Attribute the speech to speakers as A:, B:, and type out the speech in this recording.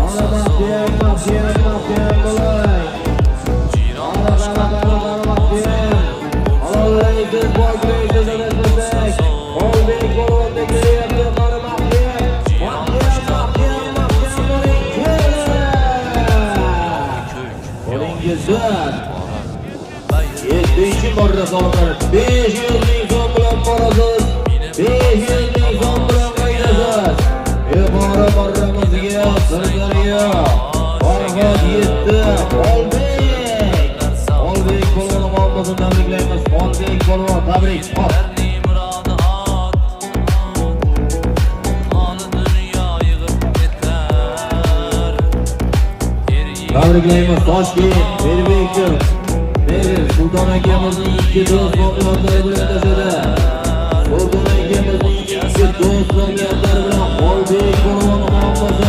A: Qani mahkam, mahkam, mahkam bo'ling. Qani, qani, qani, qani mahkam. Halolaysiz, poklaysiz, adashmasak. Xolbek polvon kelyapti. Qani mahkam. Mahkam, mahkam, mahkam bo'ling. Keldi. Qo'lingiz zo'r. Yettinchi marra solinadi. 500 ming so'm bilan borasiz. 500 ming so'm bilan qaytasiz. Yuqori marramizga Sirdaryo. Farhod yetdi. Xolbek. Xolbek polvon ommadini tabriklaymiz. Xolbek polvon, tabrik. Hop.
B: Murodi ot, moli dunyo yig'ib ketar. Er yigit
A: Tabriklaymiz Toshkent, Merbekov. Merbek Sulton akamizning ikki do'st homiyodlari bilan tashadi. Sulton akamizning ikki do'st homiyotlari bilan Xolbek polvon.